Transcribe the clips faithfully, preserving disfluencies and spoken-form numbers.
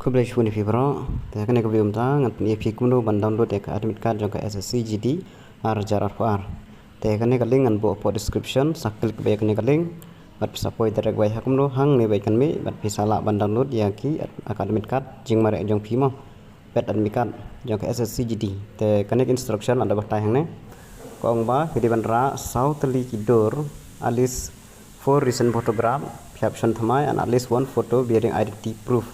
Khublei shibun ïa phi baroh. Te kane ka video mynta ngan pyni ïa phi kumno ban download ïa ka admit card jong ka S S C G D ar hajar arphew ar. Te kane ka link ngan buh hapoh description, sa click beit ïa kane ka link. Bad phi sa poi direct beit ha kumno, hangne beit kan mih, bad phi sa lah ban download ïa ki ad-, ka admit card jingmareh jong phi mo. Pet admit card jong ka S S C G D. Te kane ka instruction la da batai hangne. Ka ong ba phi dei ban rah saw tylli ki dur, at least four recent photograph, phi hap shon thymmai, and at least one photo bearing identity proof.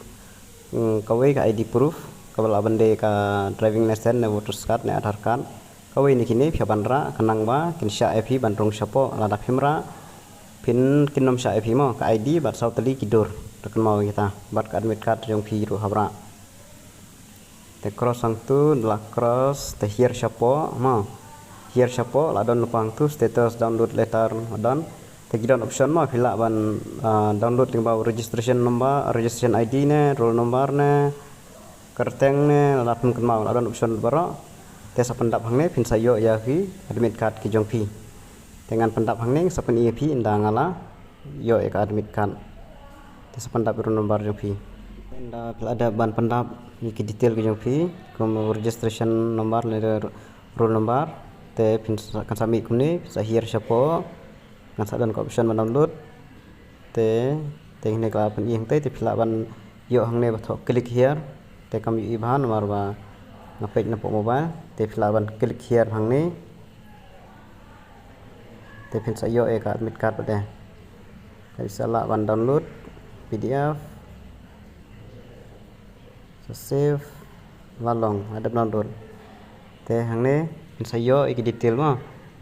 Mm, kawei ka I D proof, kaba lah ban dei ka driving license ne voters card ne Aadhaar card. Kawei na kine phi hap ban rah, khnang ba kin shah ïa phi ban rung shapoh, lada phim rah, phin, kin nym shah ïa phi mo, ka I D bad saw tylli ki dur. Te kynmaw kita, bad ka admit card jong phi ruh hap rah. Te cross hangtu, la cross, te hiar shapoh mo. Hiar shapoh, la don lypa hangtu, status download later, la don. Te ki don option mo, phi lah ban, ah, download lyngba u registration number, registration I D ne, roll number ne, kyrteng ne, la phim kynmaw, la don option baroh. Te sa pyndap hangne, phin sa ïoh ïa ki admit card ki jong phi. Te ngan pyndap hangne, sa pyni ïa phi ynda nga la ïoh ïa ka admit card. Te sa pyndap ïa u roll number jong phi. Ynda phi la dep ban pyndap ïa ki detail ki jong phi, kum registration number lane roll number. Te phin sa, kan sa mih kumne, phin sa hiar shapoh. Ngan sa don ka option ban download. Te, te hangne ka la pyni hangtei, te phi lah ban ïoh hangne ba thoh click here. Te kam ïohi bha namar ba nga peit napoh mobile. Te phi lah ban click here hangne. Te phin sa ïoh ïa ka admit card pat te. Te phi sa lah ban download P D F. Sa save, la long, la dep download. Te hangne phin sa ïoh ïa ki detail mo.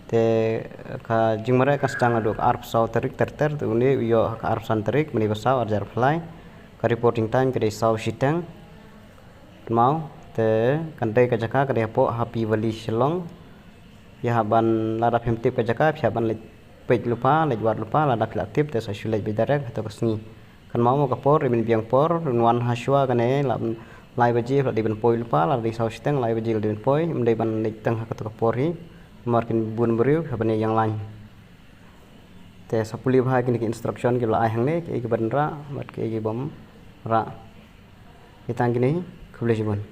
Te ka jingmareh kan sdang naduh ka arphew saw tarik ter ter, te une u ïoh ha ka arphew san tarik mynne ba saw ar hajar arphew lai. Ka reporting time ka dei saw shiteng. Kynmaw, te kan dei ka jaka ka dei hapoh Happy Valley Shillong. Phi hap ban, lada phim tip ka jaka, phi hap ban leit peit lypa, leit wad lypa, lada phi la tip te sa shu leit beit direct hato ka sngi. Kynmaw mo ka por, ym in biang por, yn wan ha shuwa kane, la lai baje la dei ban poi lypa, la dei saw shiteng lai baje la dei ban poi, ym dei ban leit tang ha kato ka por hi. Namar kin bun briew, phi hap ban ïeng lain. Te sa pule bha kine ki instruction kiba la ai hangne, kiei kiban rah, bad kiei kibym rah. Te tang kine hi, khublei shibun.